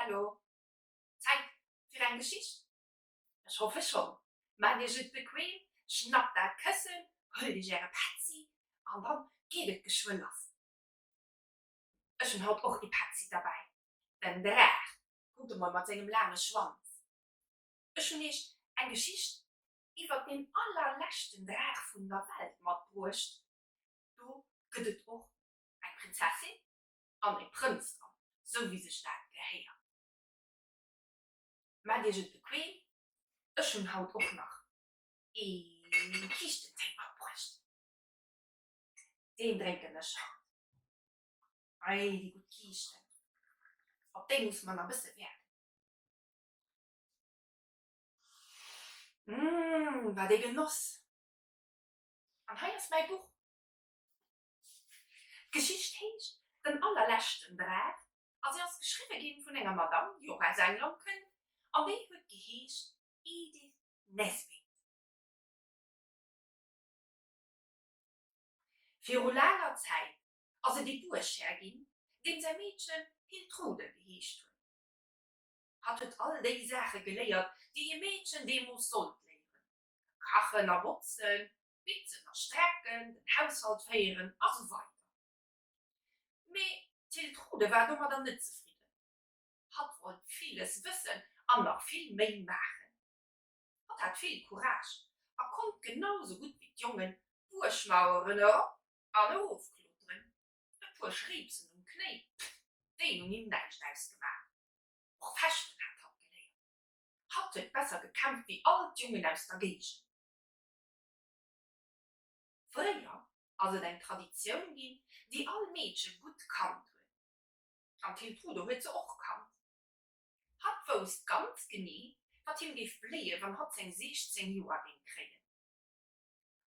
Hallihallo! Zäit fir eng Geschicht? Ech hoffe schonn. Maacht iech et bequem, schnappt aert Këssen, huelt iech äre Petzi an dann geet et geschwë lass. Ech hunn haut och ee Petzi derbäi, den Draach. Kuckt emol mat sengem laange Schwanz. Ech hunn iech eng Geschicht iwwert deen allerleschten Draach vun der Welt matbruecht. Do gëtt et och eng Prinzessin an e Prënz dran, sou wéi sech dat gehéiert. Maacht iech et bequem, ech hunn haut och nach ee Kiischtentéi matbruecht. Deen drénken ech haut. Ei, déi gutt Kiischten, op déi musse mer nach e bësse wäerden. Mmh, wat ee Genoss! An hei ass mäi Buch. D'Geschicht heescht Den allerleschten Draach a se ass geschriwwe ginn vun enger Madamm, déi och aus England kënnt, an déi huet geheescht Edith Nesbit. Viru laanger Zäit ass et ee Buerghär ginn, deem säi Meedchen Hiltrude geheescht huet. Hatt huet all déi Saache geléiert, déi ee Meedchen deemools sollt léieren, kachen a botzen, bitzen a strecken, den Haushalt féieren a sou weider. Mee d'Hiltrude war domadder net zefridden. Hatt wollt villes wëssen an nach vill méi maachen. Hatt hat vill Courage a konnt genau sou gutt wéi d'Jongen d'Buergmaueren erop an erof kloteren. E puer Schréipsen um Knéi, déi hunn him näischt ausgemaach. Och fechten hat hatt geléiert. Hatt huet besser gekämpft wéi all d'Jungen aus der Géigend. Fréier ass et eng Traditioun ginn, déi all Meedche gutt kannt huet. An d'Hiltrude huet se och kannt. Hatt wousst ganz genee, wat him géif bléien, wann hatt seng 16 Joer géing kréien.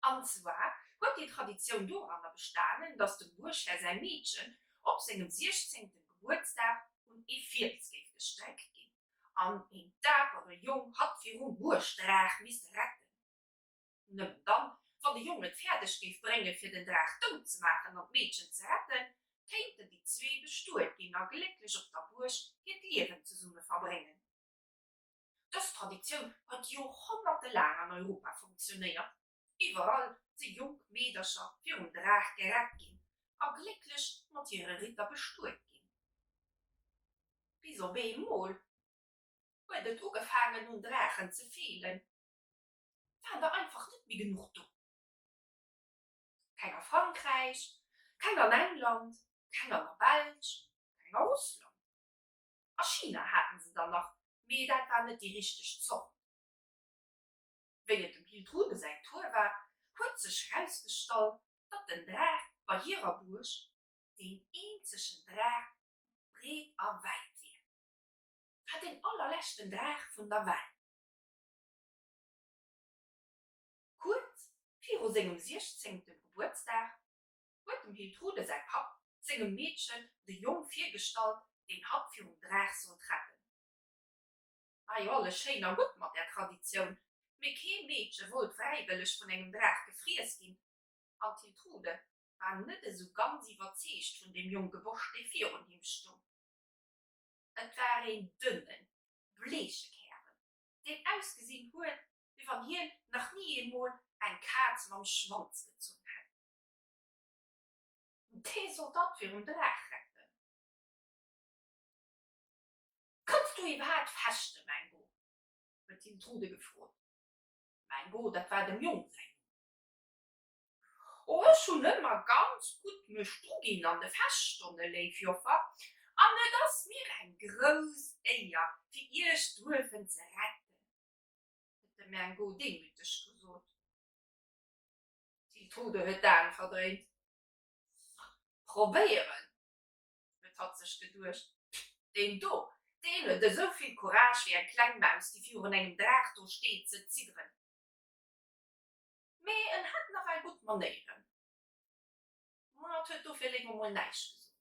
An zwar huet déi Traditioun doranner bestanen, datt dem Buerghär säi Meedchen op sengem siechzéngten Gebuertsdag un ee Fiels géif gestreckt ginn an een dapere Jong hatt virum Buergdraach misst retten. Nëmmen dann, wann de Jong et fäerdeg géif bréngen, fir den Draach dout ze maachen an d'Meedchen ze retten, kéinten déi zwee bestuet ginn a glécklech op der Buerg hiert Liewen zesumme verbréngen. Dës Traditioun huet joerhonnertelaang an Europa funktionéiert. Iwwerall si jonk Meedercher virum Draach gerett ginn a glécklech mat hire Ritter bestuet ginn. Bis op eemol huet et ugefaangen un Draachen ze feelen. Waren der einfach net méi genuch do. Keng a Frankräich, keng an England, keng an der Belsch, keng a Russland. A China haten se der nach, mee dat war net déi richteg Zort. Wéi et dem Hiltrude säin Tour war, huet sech rausgestallt, datt den Draach bei hirer Buerg deen eenzegen Draach breet a wäit wier. War deen allerleschten Draach vun der Welt. Kuerz viru sengem siechzéngte Gebuertsdag huet dem Hiltrude säi Papp sengem Meedchen de Jong virgestallt, deen hatt virum Draach sollt retten. War jo alles schéin a gutt mat där Traditioun, mee kee Meedche wollt fräiwëlleg vun engem Draach gefriess ginn, an d'Hiltrude war net esou ganz iwwerzeegt vun deem jonke Borscht, dee virun him stung. Et war een dënnen, bleeche Kärel, deen ausgesinn huet, wéi wann hien nach ni eemol eng Kaz mam Schwanz gezunn hätt. Dee sollt hatt virum Draach retten. Kanns du iwwerhaat fechten, Mengo? huet d'Hiltrude gefrot. Mengo, dat war dem Jong säin Numm. Oh, ech hunn ëmmer ganz gutt mech druginn an de Feststonne, léif Joffer, an et ass mir eng grouss Éier, fir iech duerfen ze retten, huet de Mengo demüteg gesot. D'Hiltrude huet d'Aen verdréint. Probéieren, huet hatt sech geduecht, deen do, deen huet esou vill Courage wéi eng kleng Maus, déi virun engem Draach do steet ze zidderen. Mee en hat nawell gutt Manéieren. Ma et huet dofir léiwer mol näischt gesot.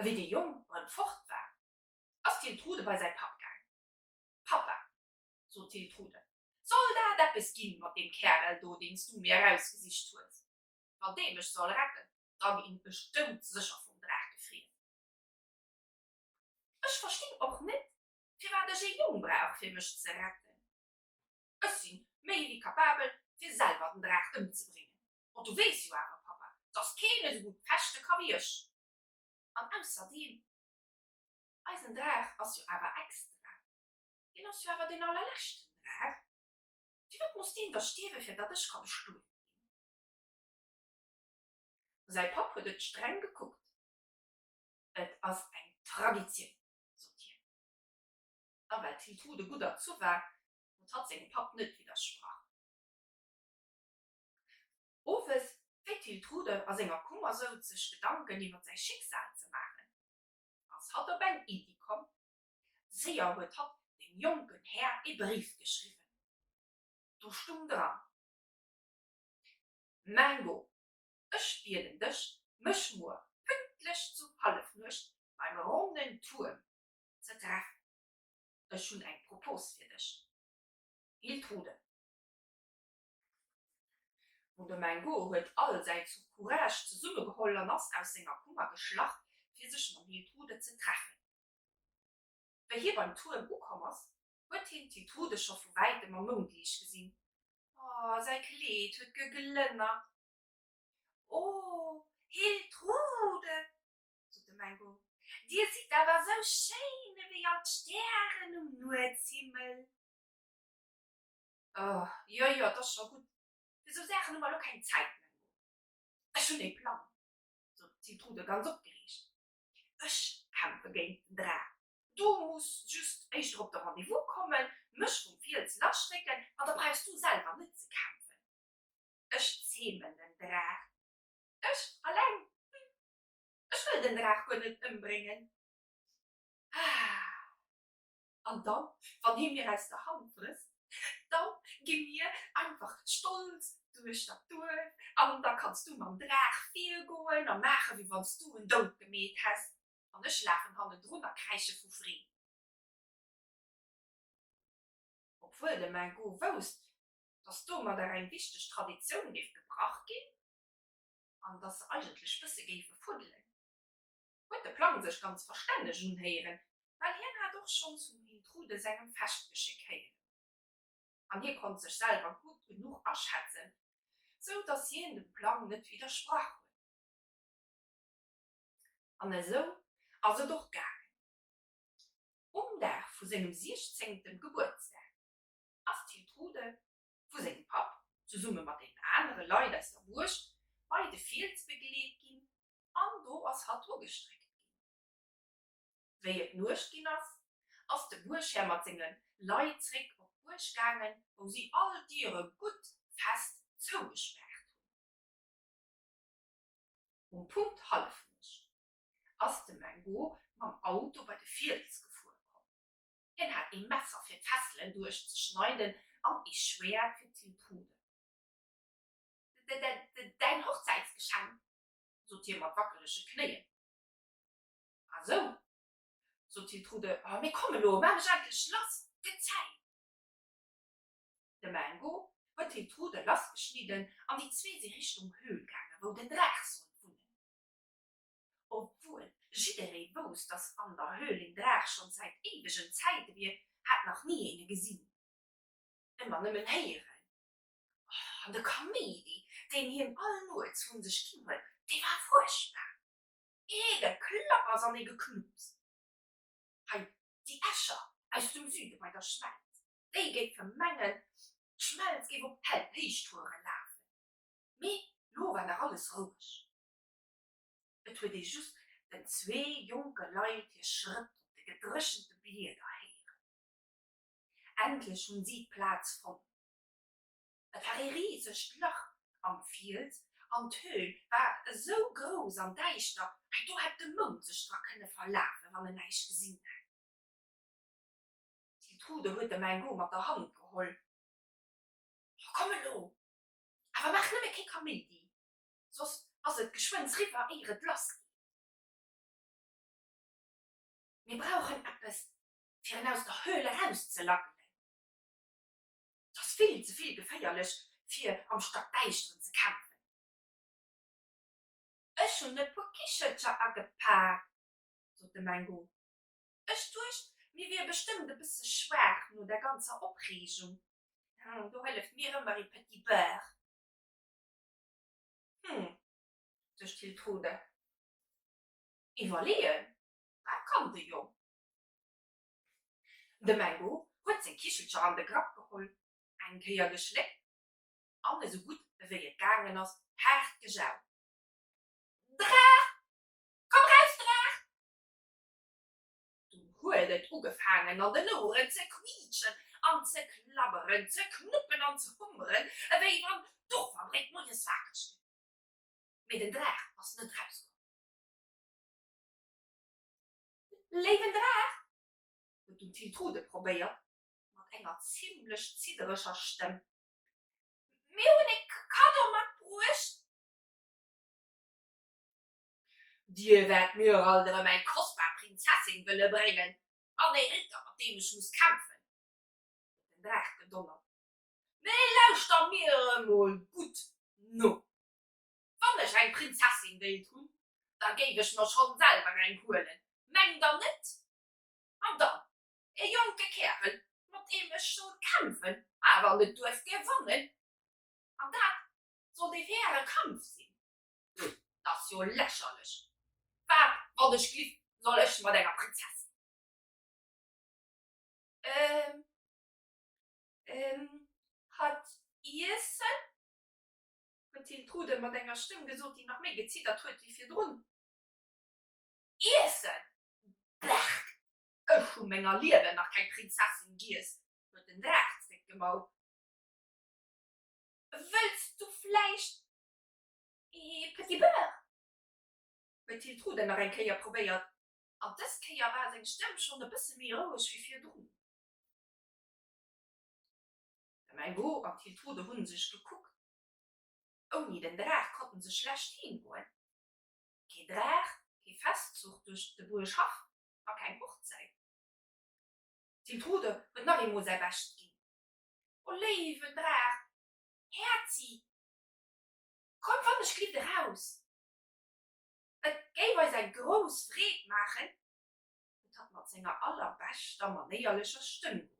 Ewéi de Jong erëm fort war, ass d'Hiltrude bei säi Papp gaang. Pappa, sot d'Hiltrude, soll dat eppes ginn mat deem Kärel do, deen s du mir erausgesicht hues? Wann dee mech soll retten, da ginn ech doudsécher vum Draach gefriess. Ech verstinn och net, firwat ech ee Jong brauch, fir mech ze retten. Ech sinn méi wéi kapabel, fir selwer den Draach ëmzebréngen. Oh, du weess jo awer, Pappa, dass keen esou gutt fechte ka wéi ech. An ausserdeem, eisen Draach ass jo awer extra. Deen ass jo awer deen allerleschten Draach. Firwat muss deen da stierwe fir datt ech ka bestuet ginn? Säi Papp huet et streng gekuckt. Et ass eng Traditioun, sot hien. A well d'Hiltrude gutt erzu war, huet hatt sengem Papp net widdersprach. Owes, wéi d'Hiltrude a senger Kummer souz, sech Gedanken iwwer säi Schicksal ze maachen, ass hatt op eng Iddi komm. Séier huet hatt dem jonken Här ee Bréif geschriwwen. Do stung dran, Mango, Ech bieden dech, mech muer pünktlech zu Hallefnuecht beim ronnen Tuerm ze treffen. Ech hunn eng Propos fir dech. Hiltrude. Bon, de Mango huet all säi Courage zesummegeholl an ass aus senger Kummer geschlach, fir sech mam Hiltrude ze treffen. Wéi hie beim Tuerm ukomm ass, huet hien d'Hiltrude scho vu wäitem am Moundliicht gesinn. Oh, säi Kleed huet geglënnert. Oh, Hiltrude, sot de Mengo, dir sidd awer esou schéin ewéi all d'Stären um Nuetshimmel. Oh, jo, jo, 't ass scho gutt, fir esou Saachen hu mer elo keng Zäit, Mengo. Ech hunn ee Plang, sot d'Hiltrude ganz opgereegt. Ech kämpfe géint den Draach. Du muss just éischter op de Rendez-vous kommen, mech vum Fiels lassrécken an da brauchs du selwer net ze kämpfen. Ech zähmen den Draach. Ech alleng? Hm, ech wëll den Draach guer net ëmbréngen. Ah! An dann, wann hie mir aus der Hand frësst, da gi mir einfach stolz duerch dat Duerf an da kanns du mam Draach virgoen a maachen, wéi wann s du en dout gemeet häss an ech lafen hannendrun a kräische vu Freed. Obwuel de Mingo wousst, dass domadder eng wichteg Traditioun géif gebrach ginn an dass se eigentlech bësse géife fuddelen, huet de Plang sech ganz verstänneg unhéieren, well hien hat och schonns vum Hiltrude sengem Fechtgeschéck héieren an hie konnt sech selwer gutt genuch aschätzen, sou dass hien dem Plang net widdersprach huet. An esou ass et och gaangen. Um Dag vu sengem siechzéngtem Gebuertsdag ass d'Hiltrude vu sengem Papp zesumme mat deenen anere Leit aus der Buerg bei de Fiels begleet ginn an do ass hatt ugestréckt ginn. Wéi et Nuecht ginn ass, ass de Buerghär mat senge Leit zréck op d'Buerg gaangen, wou si all d'Diere gutt fest zougespaart hunn. Um Punkt Hallefnuecht ass de Mengo mam Auto bei de Fiels gefuer komm. Hien hat ee Messer fir d'Fesselen duerchzeschneiden an ee Schwäert fir d'Hiltrude. Däin Hochzäitsgeschenk, sot hie mat wackelege Knéien. Ah sou, sot d'Hiltrude, mee komm elo, maach mech endlech lass, 't gëtt Zäit. De Mengo huet d'Hiltrude lassgeschnidden an déi zwee si Richtung Höhl gaangen, wou den Draach sollt wunnen. Obwuel jidderee wousst, dass an der Höhl een Draach schonn säit éiwegen Zäite wier, hat nach ni een e gesinn, ëmmer nëmmen héieren. An de Kaméidi, deen hien all Nuets vun sech ginn huet, dee war fuerchtbar, ee Geklappers an ee Geknupps. Hei, déi Escher aus dem Süde bei der Schmelz, déi géife mengen, d'Schmelz géif op Héichtoure lafen. Mee lo war nach alles roueg. Et huet ee just den zwee jonke Leit hir Schrëtt op de gedréchente Blieder héieren. Endlech hunn si d'Plaz fonnt. Et war ee risegt Lach am Fiels an d'Höhl war esou grouss an däischter, hei do hätt de Mound sech dra kënne verlafen, wann en näischt gesinn hätt. D'Hiltrude huet de Mengo mat der Hand geholl. O komm elo, awer maach nëmme kee Kaméidi, soss ass et geschwënn riwwer, éier et lass geet. Mir brauchen eppes, fir en aus der Höhl erauszelackelen. 't ass vill ze vill geféierlech, fir am Stackdäischteren ze kämpfen. Ech hunn e puer Kichelcher agepak, sot de Mengo. Ech duecht, mir wier bestëmmt e bësse schwaach no der ganzer Opreegung. Do hëlleft mir ëmmer ee Petit Beurre. Hm, duecht d'Hiltrude. Iwwerleeën, dat kann de Jong. De Mengo huet seng Kichelcher an de Grapp geholl, eng Kéier geschléckt an esou gutt ewéi et gaangen ass, haart gejaut, Draach! Komm raus, Draach! Dunn huet et ugefaangen an den Oueren ze quiitschen an ze klabberen, ze knuppen an ze hummeren, ewéi wann d'Duchfabréck moies wakereg gëtt. Mee den Draach ass net rauskomm. Léiwen Draach, huet dunn d'Hiltrude probéiert, mat enger zimlech ziddereger Stëmm, mir hunn e Kaddo matbruecht. Dir wäert mir alt erëm eng kostbar Prinzessin wëlle bréngen an ee Ritter, mat deem ech muss kämpfen, huet den Draach gedonnert. Mee lauschter mir emol gutt no, Wann ech eng Prinzessin wéilt hunn, da géif ech mer schonn selwer eng huelen, mengt der net? An dann e jonke Kärel, mat deem ech sollt kämpfen, awer net duerf gewannen, an dat sollt ee faire Kampf sinn. Pff, 't ass jo lächerlech! Wat, wann ech gliff, soll ech mat enger Prinzessin? Ehm, ehm, hatt iessen? huet d'Hiltrude mat enger Stëmm gesot, déi nach méi geziddert huet wéi virdrun. Iessen? Berk! Ech hu menger Liewen nach keng Prinzessin giess, huet den Draach zréckgemault. Wëlls du vläicht Ee Petit Beurre? huet d'Hiltrude nach eng Kéier probéiert, an dës Kéier war seng Stëmm schonn e bësse méi roueg wéi virdrun. De Mengo an d'Hiltrude hu sech gekuckt. Ouni den Draach konnten se schlecht heem goen. Kee Draach, kee Festzuch duerch de Buerghaff a keng Hochzäit. D'Hiltrude huet nach eemol säi Bescht ginn. O léiwen Draach, Häerzi, Komm wann ech glift eraus! Et géif eis eng grouss Freed maachen, huet hatt mat senger allerbeschter manéierlecher Stëmm geruff.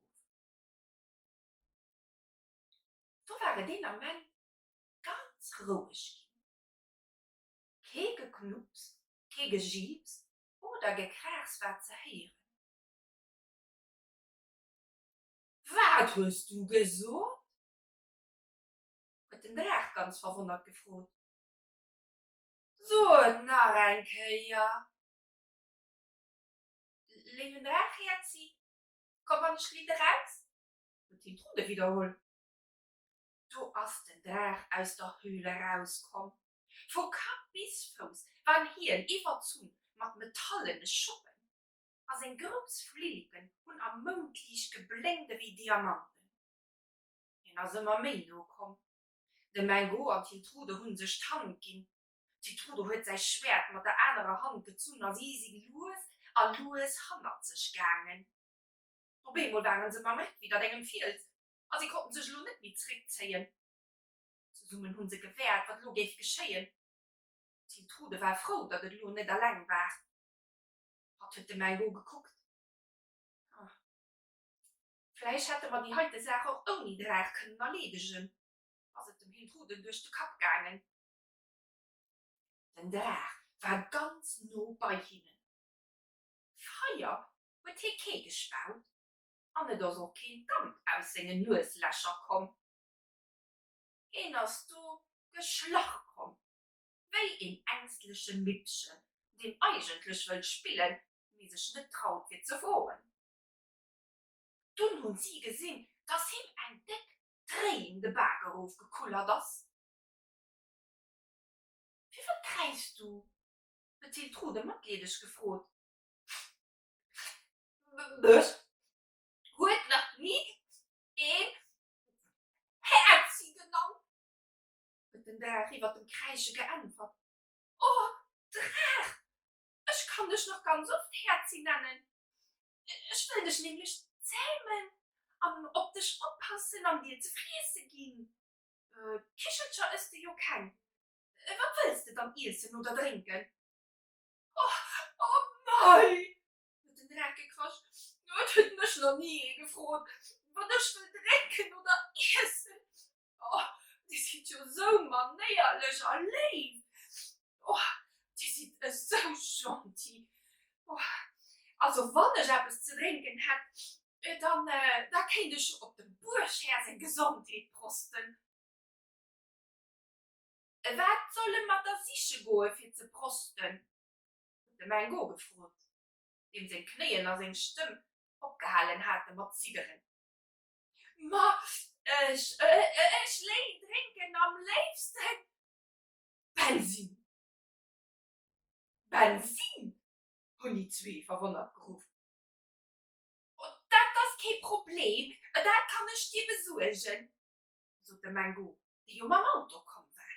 Do war et een Ament ganz roueg ginn. Kee Geknupps, kee Gejiips oder Gekraachs war ze héieren. Wat hues du gesot? huet den Draach ganz verwonnert gefrot. So et nach eng Kéier! Léiwen Draach, Häerzi, komm wann ech lidd eraus! huet d'Hiltrude widderholl. Do ass den Draach aus der Höhl erauskomm. Vu Kapp bis Fouss war hien iwwerzunn mat metallene Schuppen, a seng grouss Flilleken hunn am Moundliicht geblénkt ewéi Diamanten. Hien ass ëmmer méi no komm. De Mengo an d'Hiltrude hunn sech d'Hand ginn. D'Hiltrude huet säi Schwäert mat der anerer Hand gezunn a si si lues a lues hannerzeg gaangen. Op eemol waren se mam Réck widdert engem Fiels a si konnten sech elo net méi zréckzéien. Zesummen hunn se gewäert, wat elo géif geschéien. D'Hiltrude war frou, datt et elo net alleng war. Hatt huet de Mengo gekuckt. Vläicht hätte mer déi heite Saach och ouni Draach kënnen erleedegen, ass et dem Hiltruden duerch de Kapp gaangen. Den Draach war ganz no bei hinnen. Feier huet hie kee gespaut an et ass och keen Damp aus sengen Nueslächer komm. Hien ass do geschlach komm, wéi een ängstleche Mippchen, deen eigentlech wëllt spillen, mee sech net traut fir ze froen. Dunn hunn si gesinn, dass him eng déck Tréin de Bak erof gekullert ass. Firwat kräischs du? huet d'Hiltrude matleedeg gefrot. Mech huet nach ni een Häerzi genannt, huet den Draach iwwer dem Kräische geäntwert. O Draach, ech kann dech nach ganz oft Häerzi nennen. Ech wëll dech nämlech zämen an op dech oppassen an dir ze friesse ginn. Kichelcher ëss de jo keng. Wat wëlls de dann iessen oder drénken? Oh, oh mei! huet den Draach gekrasch. nach ni ee gefrot, wat ech wëll drénken oder iessen. Oh, Dir sidd jo esou manéierlech a léif. Oh, Dir sidd esou gentil. Oh, also wann ech eppes ze drénken hätt, dann, da kéint ech jo op dem Buerghär seng Gesondheet prosten. Wat solle mer da siche goe fir ze prosten? huet de Mengo gefrot, deem seng Knéien a seng Stëmm opgehalen hate mat zidderen. Ma ech, ech drénken am léifste Bensin! Bensin? hunn déi zwee verwonnert geruff. Dat ass kee Problem, dat kann ech dir besuergen, sot de Mengo, dee jo mam Auto komm war.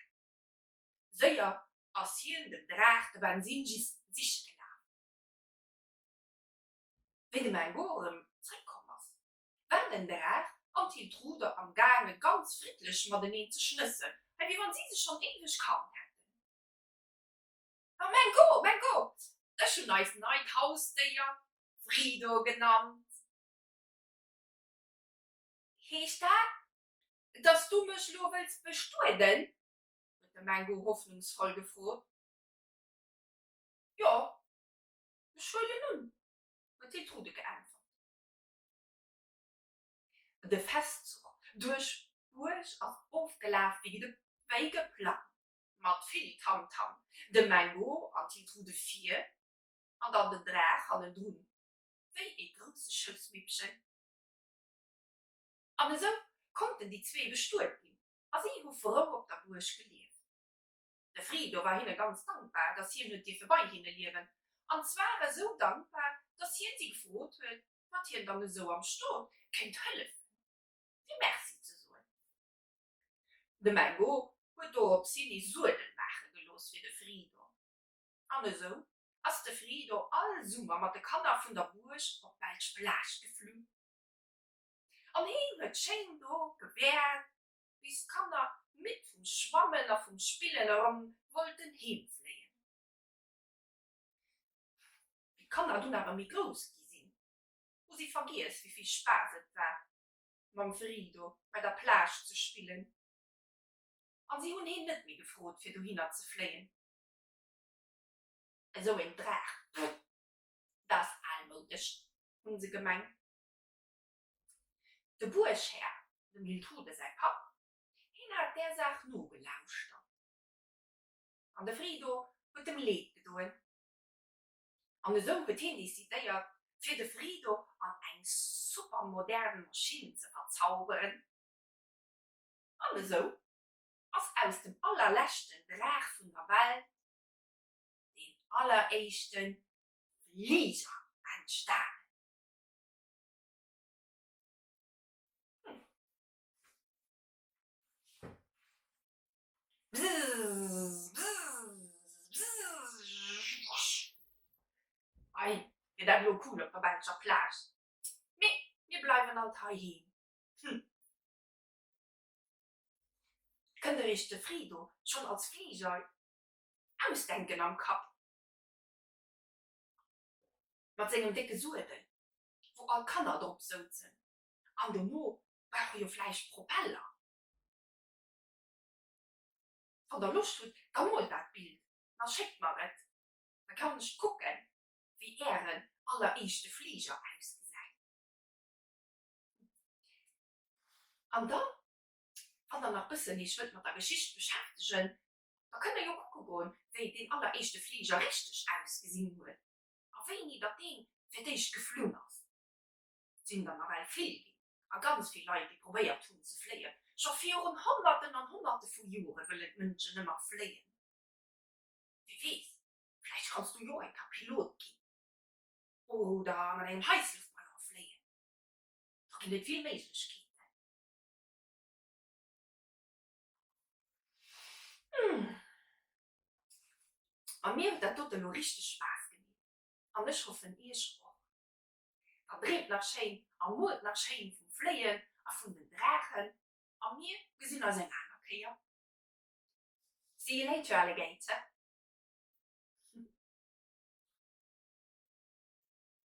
Séier ass hien dem Draach de Bensin siche gelaf. Wéi de Mengo erëm zréckkomm ass, war den Draach an d'Hiltrude am gaange ganz friddlech mateneen ze schnëssen, wéi wann si sech schonn éiweg kannt hätten. Oh Mengo, Mengo, ech hunn eist neit Hausdéier Frido genannt. Heescht dat, dass du mech lo wëlls bestueden? huet de Mengo hoffnungsvoll gefrot. Jo, ech huelen un, huet d'Hiltrude geäntwert. De Festzuch duerch d'Buerg ass ofgelaf wéi geplangt, mat vill Tamtam, dem Mengo an d'Hiltrude vir an dann den Draach hannendrun, wéi ee grousse Schoussmippchen. An esou konnten déi zwee bestuet ginn a si hu frou op der Buerg gelieft. De Frido war hinne ganz dankbar, dass hien huet dierfe bei hinne liewen, an zwar esou dankbar, dass hien si gefrot huet, wat hien dann esou am Stot kéint hëllefen, fir Merci ze soen. De Mengo huet dorops hin ee Suedel maache gelooss fir de Frido, an esou ass de Frido all Summer mat de Kanner vun der Buerg op d'belsch Plage geflunn. An heen huet schéin do gewäert, bis d'Kanner midd vum Schwammen a vum Spillen erëm wollten heem fléien. Wéi d'Kanner dunn awer méi grouss gi sinn, hu si vergiess, wéi vill Spaass et war, mam Frido bei der Plage ze spillen, an si hunn heen net méi gefrot, fir dohinner ze fléien. Esou een Draach, pff, dat ass almoudesch, hunn se gemengt. De Buerghär, dem Hiltrude säi Papp, heen hat där Saach nogelauschtert, an de Frido huet em leed gedoen. An esou huet heen decidéiert, fir de Frido an eng supermodern Maschinn ze verzauberen. An esou ass aus dem allerleschten Draach vun der Welt deen alleréischte Fliger entstanen. Ei, wier dat elo cool op der belscher Plage. Mee mir bleiwen alt heiheem. Hm. Kënnt der iech de Frido schonn als Fliger ausdenken am Kapp? Mat sengem décke Suedel, wou all d'Kanner drop souzen. An dono brauch e jo vläicht Propeller. Wann der Loscht hutt, da moolt dat Bild an schéckt mer et, da kann ech kucken, wéi ären alleréischte Fliger ausgesäit. An dann, wann der nach bëssen iech wëllt mat der Geschicht beschäftegen, da kënnt der jo kucke goen, wéi deen alleréischte Fliger richteg ausgesinn huet a wéini datt dee fir d'éischt geflunn ass. Et sinn der nawell vill ginn a ganz vill Leit, déi probéiert hunn ze fléien. Scho virun Honnerten an Honnerte vu Jore wëllen d'Mënschen ëmmer fléien. Wie weess, vläicht kanns du jo och eng Kéier Pilot ginn oder mat engem Heissluftballon fléien. Do ginn et vill Méiglechkeeten. A mir huet dat doten elo richteg Spaass gemeet an ech hoffen iech och. Da dreemt nach schéin a moolt nach schéin vum Fléien a vun den Draachen a mir gesinn eis eng aner Kéier. See you later, Alligator.